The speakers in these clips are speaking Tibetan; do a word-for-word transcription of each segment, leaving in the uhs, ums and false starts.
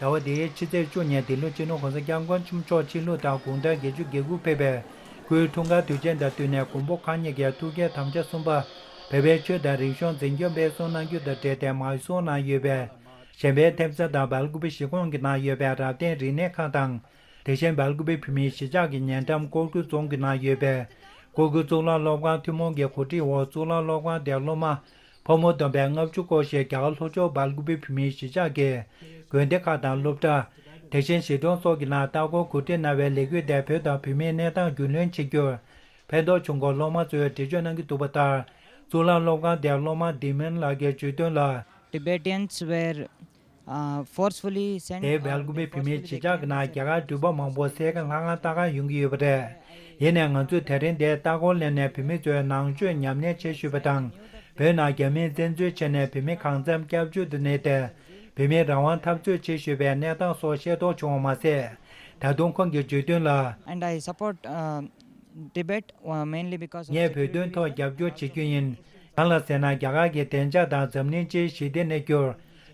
ཟླ་བ་འདིའི་ཕྱི་ཚེས་བཅུ་ཉིན་ལྡི་ལི་སྤྱི་ནོར་༸གོང་ས་༸སྐྱབས་མགོན་ཆེན་པོ་མཆོག་ཕྱི་ལུགས་དང་གུང་ཐང་བརྒྱད་ཅུ་གྱ་དགུ་ཕེབས་པའི་སྐུའི་འཁྲུངས་སྐར་དུས་ཆེན་དང་བསྟུན་ནས་མགོན་པོ་གང་ཉིད་ཀྱི་ཐུགས་བསྐྱེད་དམ་བཅའ་གསུམ་པ། བོད་པའི་ཆོས་དང་རིག་གཞུང་འཛིན་སྐྱོང་སྤེལ་གསུམ་གནང་རྒྱུ་དང་འབྲེལ་ཏེ་མའི་སོར་ནང་ཡོད་པའི་གཞན་ཕན་ཐེབས་རྩ་དང་སྦེལ་ཀུ་པེ་གཞིས་ཁོངས་ཀྱི་ནང་ཡོད་པའི་རབ་བརྟན་རིག་གནས་ཁང་དང་། དེ་བཞིན་སྦེལ་ཀུ་པེ་བོད་མིའི་གཞིས་ཆགས་ཀྱི་ཉེ་འགྲམ་ཀོར་ཀུ་རྫོང་གི་ནང་ཡོད་པའི་ཀོར་ཀུ་གཙུག་ལག་སློབ་ཁང་ཐུན་མོང་གི་གོ་སྒྲིག་འོག་གཙུག་ལག་སློབ་ཁང་དེའི་སློབ་མ་ཕོ་མོ་བསྡོམས་པས་ལྔ་བཅུ་སྐོར་ཞིག་རྒྱ་གར་ལྷོ་ཕྱོགས་སྦེལ་ཀུ་པེ་བོད་མིའི་གཞིས་ཆགས་ཀྱི་དགོན་སྡེ་ཁག་དང་སློབ་གྲྭ། དེ་བཞིན་གཞིས་གྲོང་སོགས་ཀྱི་ནང་ལྟ་སྐོར་གོ་སྒྲིག་གནང་བའི་ལས་འགུལ་དེ་བོད་དང་བོད་མིའི་གནས་སྟངས་རྒྱུས་ལོན་བྱེད་རྒྱུར་ཕན་ཐོགས་བྱུང་སྐོར་སློབ་མ་ཚོས་འགྲེལ་བརྗོད་གནང་གི་འདུག་པ་ལྟར། གཙུག་ལག་སློབ་ཁང་དེའི་སློབ་མ་ལྡི་མན་ལགས་ཀྱིས་བརྗོད་དོན་ལ། Tibetans were uh, forcefully sent དེའི་སྦེལ་ཀུ་པེ་བོད་མིའི་གཞིས་ཆགས་ཀྱི་ནང་རྒྱ་གར་འགྲུལ་པ་མང་པོ་གསེར་ཁ་ལྷ་ཁང་ལྟ་གར་ཡོང་གི་ཡོད་པ་རེད། ཡིན་ནའི་ང་ཚོས་དེ་རིང་འདིར་ལྟ་སྐོར་སླེབས་ནས་བོད་མི་ཚོའི་ནང་ཆོས་ཉམས་ལེན་བྱེད་བཞིན་པ་དང་། བོད་ནང་རྒྱ་མིས་བཙན་འཛུལ་བྱས་ནས་བོད་མི་གང་འཚམ་སྐྱབས་བཅོལ་དུ་གནས་ཏེ། བོད་མིའི་རང་དབང་འཐབ་རྩོད་བྱེད་བཞིན་པའི་གནས་སྟངས་སོགས་ཤེས་རྟོགས་བྱུང་བ་མ་ཟད། ད་དུང་ཁོང་གིས་བརྗོད་དོན་ལ། And I support uh, Tibet uh, mainly because of ངས་བོད་དོན་ཐོག་རྒྱབ་སྐྱོར་བྱེད་རྒྱུ་ཡིན། གང་ལ་ཟེར་ན་རྒྱ་གར་གྱི་བདེ་འཇགས་དང་འཛམ་གླིང་སྤྱིའི་ཞི་བདེ་གནས་རྒྱུར་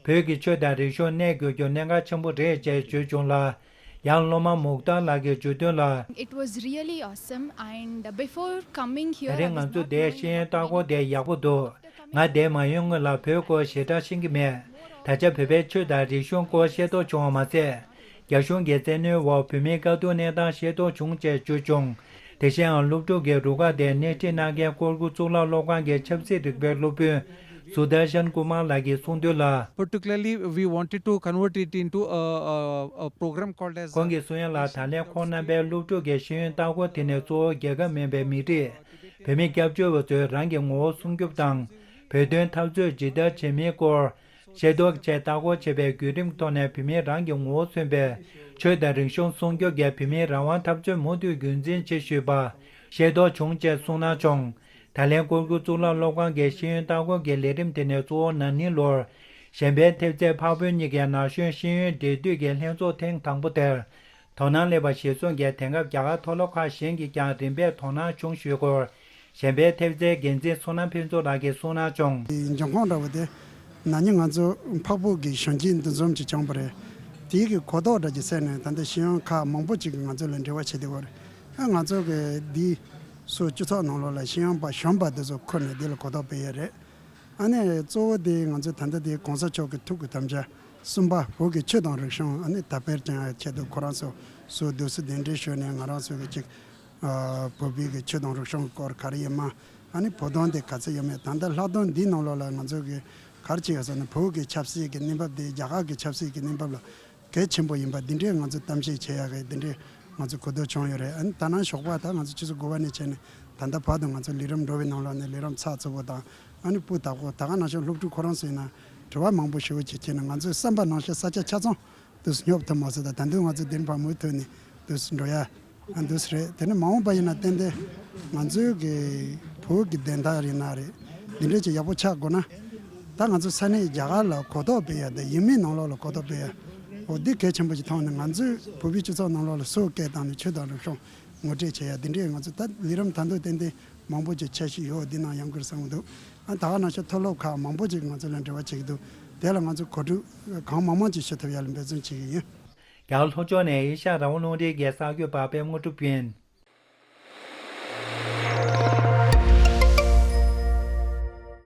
བོད་ཀྱི་ཆོས་དང་རིག་གཞུང་གནས་དགོས་རྒྱུ་གནད་འགག་ཆེན་པོ་རེད་ཅེས་བརྗོད་བྱུང་ལ། ཡང་སློབ་མ་མུག་ཏཱ་ལགས་ཀྱིས་བརྗོད་དོན་ལ། It was really awesome and before coming here ད་རེས་ང་ཚོ་འདིར་ཤེས་ཡོན་ལྟ་སྐོར་དེ་ཡག་པོ་འདུག་ང་འདིར་མ་ཡོང་སྔོན་ལ་བོད་སྐོར་ཞེ་དྲག་ཤེས་ཀྱི་མེད། ད་ཆ་བོད་པའི་ཆོས་དང་རིག་གཞུང་སྐོར་ཤེས་རྟོགས་བྱུང་བ་མ་ཟད། རྒྱ་གཞུང་གི་བཙན་གནོན་འོག་བོད་མིའི་དཀའ་སྡུག་གནས་སྟངས་ཤེས་རྟོགས་བྱུང་ཅེས་བརྗོད་བྱུང་། དེ་བཞིན་ཡང་སློབ་ཕྲུག་གི་རུ་ཁག་དེར་སྣེ་ཁྲིད་གནང་མཁན་ཀོར་ཀུ་གཙུག་ལག་སློབ་ཁང་གི་ཆབ་སྲིད་རིག་པའི་སློབ་དཔོན་སུ་དར་ཤན་ཀུ་མར་ལགས་ཀྱིས་གསུངས་དོན་ལ། Particularly, we wanted to convert it into a, a, a program called as ཁོང་གིས་གསུང་ཡ་ལ། ད་ལན་ཁོང་རྣམ་པའི་སློབ་ཕྲུག་གི་ཤེས་ཡོན་ལྟ་སྐོར་དེ་ནི་གཙོ་བོ་རྒྱལ་ཁབ་མིན་པའི་མི་རིགས་བོད་མི་སྐྱབས་བཅོལ་བ་ཚོས་རང་གི་ངོ་བོ་སྲུང་སྐྱོབ་དང་། བོད་དོན་འཐབ་རྩོད་ཇི་ལྟར་བྱེད་མིན་སྐོར་ཤེས་རྟོགས་ཆེད་ལྟ་སྐོར་བྱེད་པའི་བརྒྱུད་རིམ་ཐོག་ནས་བོད་མིས་རང་གི་ངོ་བོ་མཚོན་པའི་ཆོས་དང་རིག་གཞུང་སྲུང་སྐྱོབ་ཀྱིས་བོད་མིའི་རང་དབང་འཐབ་རྩོད་མུ་མཐུད་རྒྱུན་འཛིན་བྱེད་བཞིན་པ་ཤེས་རྟོགས་བྱུང་ཅེས་གསུངས་གནང་བྱུང་། ད་ལན་ཀོར་ཀུ་གཙུག་ལག་སློབ་ཁང་གི་ཤེས་ཡོན་ལྟ་སྐོར་གྱི་ལས་རིམ་དེ་ནི་གཙོ་བོ་ན་ནིང་ལོར་གཞན་ཕན་ཐེབས་རྩའི་འཕགས་བོད་གཉིས་ཀྱི་ན་གཞོན་ཤེས་ཡོན་འབྲེལ་མཐུད་ཀྱི་ལྷན་ཚོགས་ཐེངས་དང་པོ་དེར་དོ་སྣང་སླེབས་པ་གཞིར་བཟུང་གིས། དེང་སྐབས་རྒྱ་གར་མཐོ་སློབ་ཁག་གཞན་གྱིས་ཀྱང་རིམ་པས་དོ་སྣང་བྱུང་ཞུས་སྐོར། གཞན་ཕན་ཐེབས་རྩའི་འགན་འཛིན་བསོད་ནམས་ཕུན་ཚོགས་ལགས་ཀྱིས་གསུངས་གནང་བྱུང་། འབྱུང་ཁུངས་འདྲ་བོ་དེ་ན་ནིང་ང་ཚོ་འཕགས་བོད་ཀྱི་གཞོན་སྐྱེས་འདུ་འཛོམས་ཅིག་བྱུང་བ་རེད། དེའི་གི་གོ་རྟོགས་འདྲ་ཅིག་སེལ་ནས། ད་ལྟ་ཤེས་ཡོན་ཁག་མང་པོ་ཅིག་གིས་ང་ཚོ་ལ་འབྲེལ་བ་བྱེད་བསྡད་ཡོད་རེད། ཨ་ང་ཚོ་གི་འདི་སུ་སྤྱི་ཚོགས་ནང་ལོགས་ལ་ཤེས་ཡོན་པ་གཞོན་པ་འདི་ཚོ་ཁུར་ནས་འདི་ལ་གོ་རྟོགས་སྤེལ་ཡས་རེད། ཨ་ནི་གཙོ་བོ་དེ་ང་ཚོ་ད་ལྟ་དེ་གོང་ས་མཆོག་གི་ཐུགས་ཀྱི་དམ་བཅའ་གསུམ་པ་བོད་ཀྱི་ཆོས་དང་རིག་གཞུང་ཨ་ནི་དར་སྤེལ་བཏང་ཡ་ཆེད་དུ་ཁོ་རང་ཚོ་སུ་དུས་སུ་གདན་འདྲེན་ཞུས་ནས་ང་རང་ཚོ་གི་ཅིག་ཨ་བོད་པའི་གི་ཆོས་དང་རིག་གཞུང་སྐོར་ག་རེ་ཡོད་མ། ཨ་ནི་བོད་དོན་དེ་ག་ཚོད་ཡོད་མེད། ད་ལྟ་ལྷག་དོན་འདིའི་ནང་ལོགས་ལ་ང་ཚོ་གི་ག་རེ་བྱེད་ཡོད་ཟེར་ན། བོད་ཀྱི་ཆབ་སྲིད་ཀྱི་གནས་བབ་དེ་རྒྱ་གར་གྱི་ཆབ་སྲིད་ཀྱི་གནས་བབ་ལ་གལ་ཆེན་པོ་ཡིན་པ་འདི་འདྲའི་ང་ཚོ་གཏམ་བཤད་བྱེད་ཡག་གི་འདི་འདྲའི་ང་ཚོ་གོ་རྟོགས་བྱུང་ཡོད་རེད། ཨ་ནི་ད་ནང་ཞོགས་པ་ད་ང་ཚོ་ཆུ་ཚོད་དགུ་པ་ནས་བྱས་ནས་ད་ལྟ་བར་དུ་ང་ཚོ་ལས་རིམ་འགྲོ་བའི་ནང་ལོགས་ནས་ལས་རིམ་ཚགས་ཚུད་པོ་དང་། ཨ་ནི་སྤུས་དག་པོ། ད་ག་ནང་བཞིན་སློབ་ཕྲུག་ཁོ་རང་ཚོ་ཡིན་ན་དྲི་བ་མང་པོ་ཞེ་པོ་ཅིག་བྱས་ནས་ང་ཚོའི་བསམ་པ་ནང་བཞིན་ས་ཆ་ཆ་ཚང་དུ་སྙོབ་ཐུབ་མ་སོང་། ད་ད་དུང་ང་ཚོ་འདིར་བ་མུ་མཐུད་ནས་དུ་འགྲོ་ཡ་ཨ་འདུག་སེ་རེད། དེ་ནས་མ་འོངས་པ་ཡིན་ན་ཏན་ཏན་ང་ཚོའི་གི་བོད་ཀྱི་བདེན་མཐའ་རེད་ན་རེད། འདི་འདྲས་ཅིག་ཡག་པོ་ཆགས་དགོས་ན། ད་ང་ཚོ་ས་གནས་རྒྱ་གར་ལ་གོ་རྟོགས་སྤེལ་ཡ་དང་ཡུལ་མིའི་ནང་ལོགས་ལ་གོ་རྟོགས་སྤེལ་ཡ། འོ་འདི་གལ་ཆེན་པོ་ཅིག་མཐོང་ནས་ང་ཚོའི་བོད་པའི་སྤྱི་ཚོགས་ནང་ལོགས་ལ་སོ་སྐད་བཏང་ནས་ཆོས་དང་རིག་གཞུང་ངོ་སྤྲོད་བྱེད་ཡ་འདི་འདྲས་ང་ཚོ་ད་ལས་རིམ་ད་དུང་ཏན་ཏན་མང་པོ་ཅིག་འཆར་གཞི་ཡོད། འདི་ནང་ཡང་དགོས་བསམ་གྱི་འདུག་ཨ་ད་ག་ནང་བཞིན་མཐོ་སློབ་ཁག་མང་པོ་ཅིག་ང་ཚོ་ལ་འབྲེལ་བ་བྱེད་ཀྱི་འདུག་དེ་ལ་ང་ཚོ་གོ་སྒྲིག་གང་མང་མང་ཅིག་ཞུ་ཐུབ་ཡ་ལ་འབད་བརྩོན་བྱེད་ཀྱི་ཡིན། རྒྱ་གར་ལྷོ་ཕྱོགས་ནས་ཨེ་ཤ་ཡ་རང་དབང་རླུང་འཕྲིན་གྱི་གསར་འགོད་པ་པད་མ་དངོས་གྲུབ་ཡིན།